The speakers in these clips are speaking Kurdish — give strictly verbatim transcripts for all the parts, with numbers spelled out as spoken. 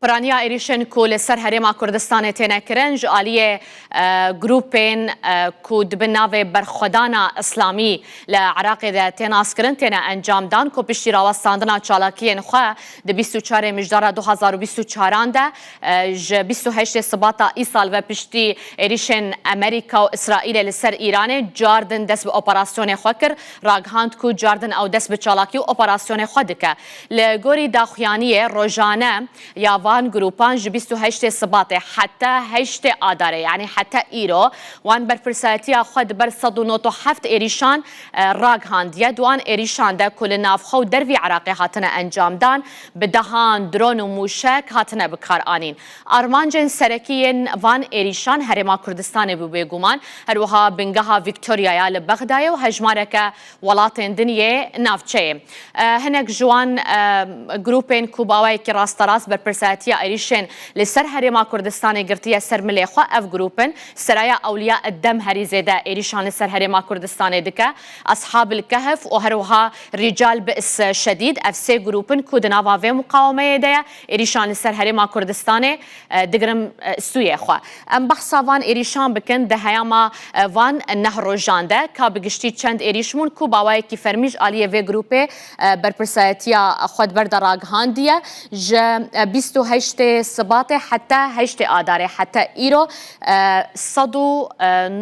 Piraniya êrîşên ku li ser Herêma Kurdistanê têne kirin, ji aliyê, e, grûpên, e, ku di bin navê Berxwedana Îslamî li Iraqê de tê naskirin, têne encamdan, ku piştî rawestandina çalakiyên xwe di bîst û çarê Mijdara du hazar û bîst û çaran de, e, ji bîst û heştê Sibata îsal ve piştî êrîşên Amerîka û Îsraîlê li ser Îranê cardin dest bi operasyonê xwe kir, ragihand ku cardin ew dest bi çalakî û operasyonê xwe dike. Li gorî daxuyaniyê rojane ya van grûpan ji bîst û heştê Sibatê heta heştê Adarê, yanî heta îro, wan berpirsiyatiya xwe di ber sed û nod û heft êrîşan, e, ragihandiye. Di wan êrîşan de ku li navxwe û dervî Iraqê hatine encamdan, bi dehan dron û mûşek hatine bikaranîn. Armancên serekî yên van êrîşan Herêma Kurdistanê bû bêguman, her wiha bingeha Vîktoryaya li Bexdayê û hejmareke welatên din yê navçeyê. E, hinek ji wan, e, grûpên ku bi awayekî rasterast berpirsiyatiya êrîşên li ser Herêma Kurdistanê girtiye ser milê xwe, ev grûp in: Seraya Ewliya Edem herî zêde êrîşan li ser Herêma Kurdistanê dike, Ashabil Kehf û her wiha Rîcal Bi's Şedîd. Ev sê grûp in ku di nava vê muqawemeyê de ye, êrîşan li ser Herêma Kurdistanê, e, digirin, e, stûyê xwe. Em behsa van êrîşan bikin, di heyama, e, van neh rojan de ka bi giştî çend êrîş bûn ku bi awayekî fermî ji aliyê vê grûpê, e, berpirsiyatiya xwe di ber de ragihandiye. Ji, e, bîst û heştê Sibatê heta heştê Adarê, heta îro, e, sed û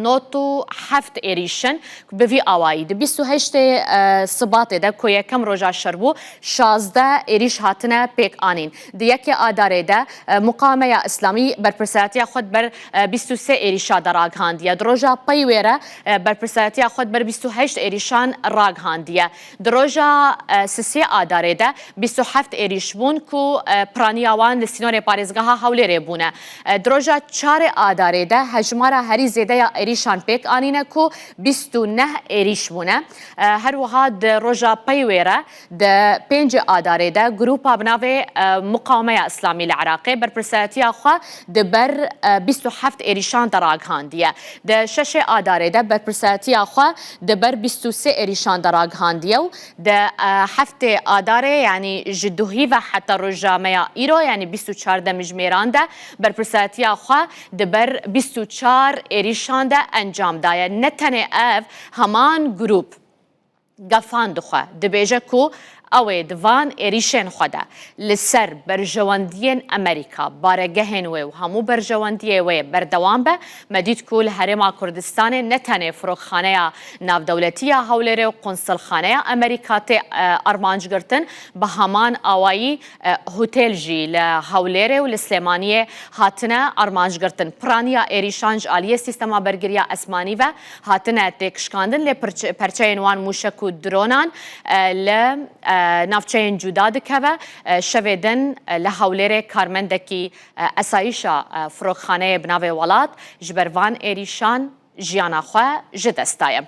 nod û heft êrîş in. Bi vî awayî, di bîst û heştê, e, Sibatê de ku yekem roja şer bû, şazdeh êrîş hatine pêk anîn. Di yekê Adarê de, e, Muqameya Îslamî berpirsiyatiya xwe di ber, e, bîst û sê êrîşa de ragihandiye. Di roja pey wê re, e, berpirsiyatiya xwe di ber bîst û heşt êrîşan ragihandiye. Di roja, e, sisê Adarê de bîst û heft êrîş bûn ku, e, piraniya wan li sînorê parêzgeha Hewlêrê bûne. E, di roja çarê Adarê de hejmara herî zêde ya êrîşan pêk anîne ku bîst û neh êrîş bûne. E, her wiha di roja pey wê re, di pêncê Adarê de grûpa bi navê, e, Muqawemeya Îslamî li Iraqê berpirsiyatiya xwe di ber, e, bîst û heft êrîşan de ragihandiye. Di şeşê Adarê de berpirsiyatiya xwe di ber bîst û sê êrîşan de ragihandiye û di, e, heftê Adarê, yanî ji duhî ve heta roja me ya îro, yanî bîst û çar demjimêran de, berpirsiyatiya xwe di ber bîst û çar êrîşan de encam daye. Ne tenê ev, heman grûp gefan dixwe, dibêje ku ew ê di van êrîşên xwe de li ser berjewendiyên Amerîka, baregehên wê û hemû berjewendiyê wê berdewam be. Me dît ku li Herêma Kurdistanê ne tenê Firoxxaneya Navdewletî ya Hewlêrê û Qunsilxaneya Amerîka tê, e, armanc girtin, bi heman awayî, e, hotêl jî li Hewlêrê û li Silêmaniyê hatine armanc girtin. Piraniya êrîşan ji aliyê sîstema bergiriya esmanî ve hatine têkişkandin, lê pirç-, perçeyên wan mûşek û dronan, e, li, e, navçeyên cuda dikeve. E, şevê din, e, li Hewlêrê karmendekî, e, esayîşa, e, firoxxaneyê bi navê Welat ji ber van êrîşan jiyana xwe ji dest daye.